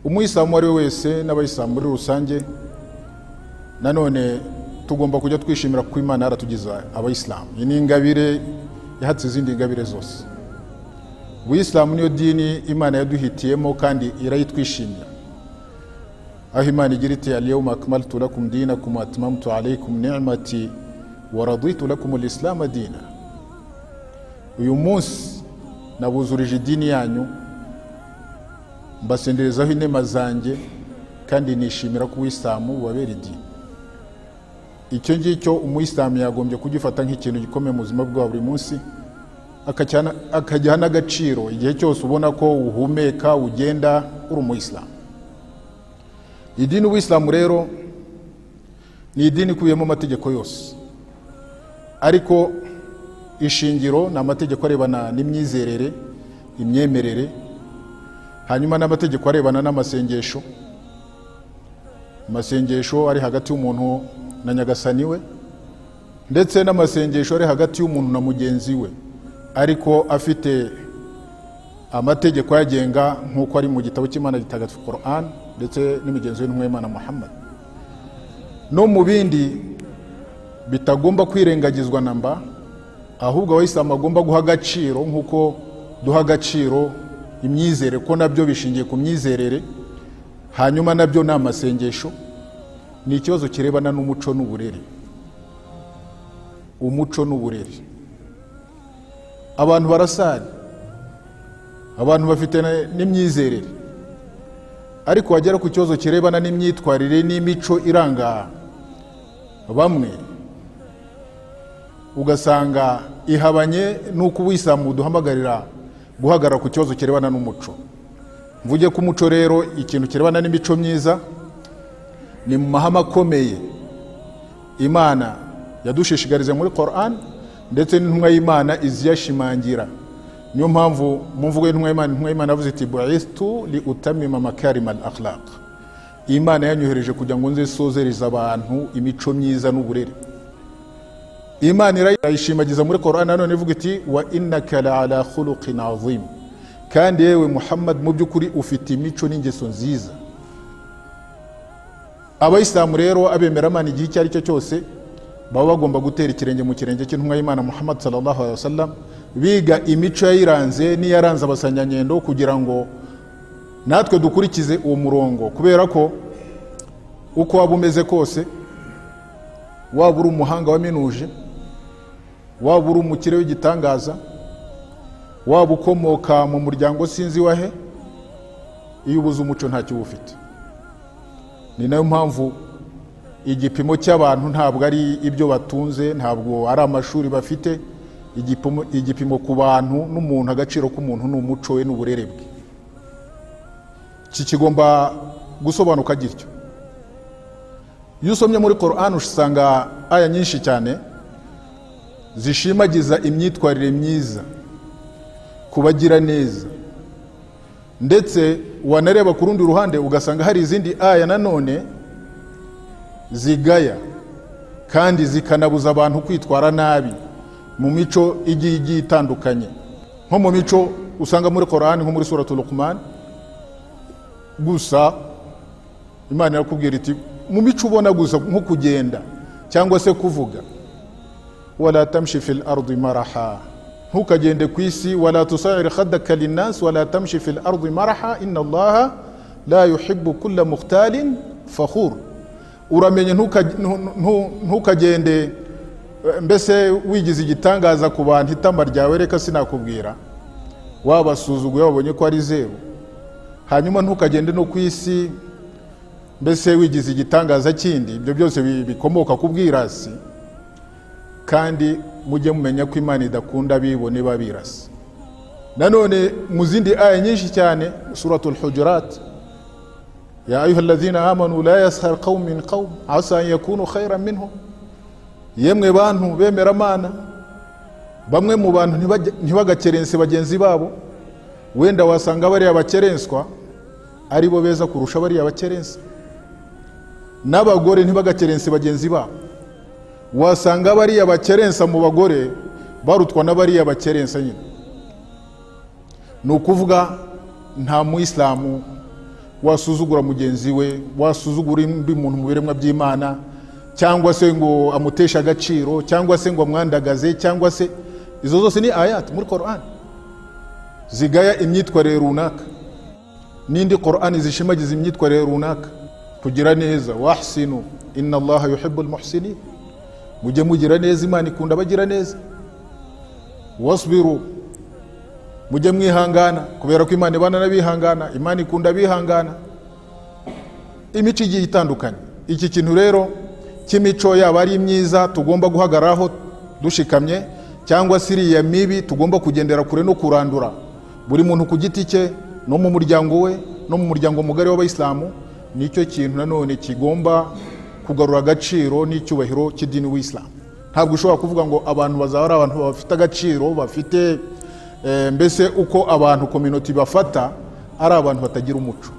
Umuyisilamu uwo ari we wese n'abayisilamu muri rusange, nanone tugomba kujya twishimira ko Imana yaratugize abayisilamu. Iyi ni ingabire yahatse izindi ngabire zose. Ubuyisilamu niyo dini Imana yaduhitiyemo kandi irayitwishimira, aho Imana igira iti al-yawma akmaltu lakum dinakum wa atmamtu alaykum ni'mati wa raditu lakum al-islam dina. Uyu munsi nabuzurije idini yanyu, mbasenderezaho inema zanjye, kandi nishimira ko ubuyisilamu bubabera idini. Icyo ngicyo umuyisilamu yagombye kugifata nk'ikintu gikomeye mu buzima bwa buri munsi, akagiha n'agaciro igihe cyose ubona ko uhumeka ugenda uri umuyisilamu. Idini ubuyisilamu rero ni idini ikubiyemo amategeko yose, ariko ishingiro ni amategeko arebana n'imyizerere, imyemerere, hanyuma n'amategeko arebana n'amasengesho. Amasengesho ari hagati y'umuntu na nyagasani we, ndetse n'amasengesho ari hagati y'umuntu na mugenzi we, ariko afite amategeko agenga nk'uko ari mu gitabo cy'Imana gitagatifu Qur'an, ndetse n'imigenzo y'intumwa y'Imana Muhammad. No mu bindi bitagomba kwirengagizwa namba, ahubwo abayisilamu bagomba guha agaciro nk'uko duha agaciro imyizerere, ko nabyo bishingiye ku myizerere, hanyuma nabyo ni amasengesho. Ni ikibazo kirebana n'umuco n'uburere. Umuco n'uburere, abantu barasari, abantu bafite n'imyizerere, ariko wagera ku kibazo kirebana n'imyitwarire n'imico iranga bamwe, ugasanga ihabanye n'uko ubuyisilamu buduhamagarira guhagarara ku kibazo kirebana n'umuco. Mvuge ko umuco rero, ikintu kirebana n'imico myiza, ni mu mahame akomeye Imana yadushishikariza muri Qur'an, ndetse n'intumwa y'Imana iziyashimangira. Niyo mpamvu mu mvugo y'intumwa y'Imana, intumwa y'Imana yavuze iti bu'ithtu li utammima makarima al-akhlaq. Imana yanyohereje kugira ngo nze sozereze abantu imico myiza n'uburere. Imana irayishimagiza muri Qur'an nanone ivuga iti wa innaka la'ala khuluqin azim. Kandi yewe Muhammad, mu by'ukuri ufite imico n'ingeso nziza. Abayisilamu rero abemeramana igihe icyo ari cyo cyose baba bagomba gutera ikirenge mu kirenge cy'intumwa y'Imana Muhammad sallallahu alaihi wasallam, biga imico yayiranze n'iyaranze abasanyanyendo, kugira ngo natwe dukurikize uwo murongo. Kubera ko uko waba umeze kose, waba uri umuhanga waminuje, waba uri umukire w'igitangaza, waba ukomoka mu muryango sinzi wahe, iyo ubuze umuco ntacyo uba ufite. Ni nayo mpamvu igipimo cy'abantu ntabwo ari ibyo batunze, ntabwo ari amashuri bafite. Igipimo ku bantu n'umuntu, agaciro k'umuntu ni umuco we n'uburere bwe. Iki kigomba gusobanuka gityo. Iyo usomye muri Qur'an usanga aya nyinshi cyane zishimagiza imyitwarire myiza, kubagira neza, ndetse wanareba ku rundi ruhande ugasanga hari izindi aya nanone zigaya kandi zikanabuza abantu kwitwara nabi mu mico igiye itandukanye. Nko mu mico usanga muri Qur'an, nko muri Suratul Luqman, gusa Imana irakubwira iti mu mico ubona gusa nko kugenda cyangwa se kuvuga, wala tamshi fil ardi maraha, ntukagende ku isi, wala tusair khaddaka linnas wala tamshi fil ardi maraha inna Allaha la yuhibbu kulla mukhtalin fakhur. Uramenye ntukagende mbese wigize igitangaza ku bantu, itama ryawe reka sinakubwira, wabasuzuguye wabonye ko ari zeru. Hanyuma ntukagende no ku isi mbese wigize igitangaza kindi, ibyo byose bikomoka ku bwirasi. Kandi mujye mumenya ko Imana idakunda abibone babirasi. Nanone mu zindi aya nyinshi cyane, Suratul Hujurat, ya ayuha alladhina amanu la yaskhar qawmun min qawm asa an yakunu khayran minhum. Yemwe bantu bemera Imana, bamwe mu bantu ntibagakerense bagenzi babo, wenda wasanga bariya bakerenswa ari bo beza kurusha bariya bakerensa. N'abagore ntibagakerense bagenzi babo, wasanga bariya bakerensa mu bagore barutwa n'abariya bakerensa nyine. Ni ukuvuga nta muyisilamu Wasuzugura mugenzi we, wasuzugura undi muntu mu biremwa by'Imana, cyangwa se ngo amuteshe agaciro, cyangwa se ngo amwandagaze, cyangwa se izo zose ni ayat muri Qur'an zigaya imyitwarire runaka, n'indi Qur'an zishimagiza imyitwarire runaka. Kugira neza, wahsinu inna Allaha yuhibbul muhsinin, mujye mugira neza, Imana ikunda abagira neza. Wasbiru, mujye mwihangana, kubera ko Imana ibana n'abihangana, Imana ikunda abihangana. Imico igiye itandukanye. Iki kintu rero cy'imico, yaba ari myiza tugomba guhagararaho dushikamye, cyangwa se iriya mibi tugomba kugendera kure no kurandura, buri muntu ku giti cye no mu muryango we no mu muryango mugari w'abayisilamu, nicyo kintu nanone kigomba kugarura agaciro n'icyubahiro cy'idini w'Isilamu. Ntabwo ushobora kuvuga ngo abantu bazaba ari abantu bafite agaciro, bafite mbese uko abantu community bafata ari abantu batagira umuco.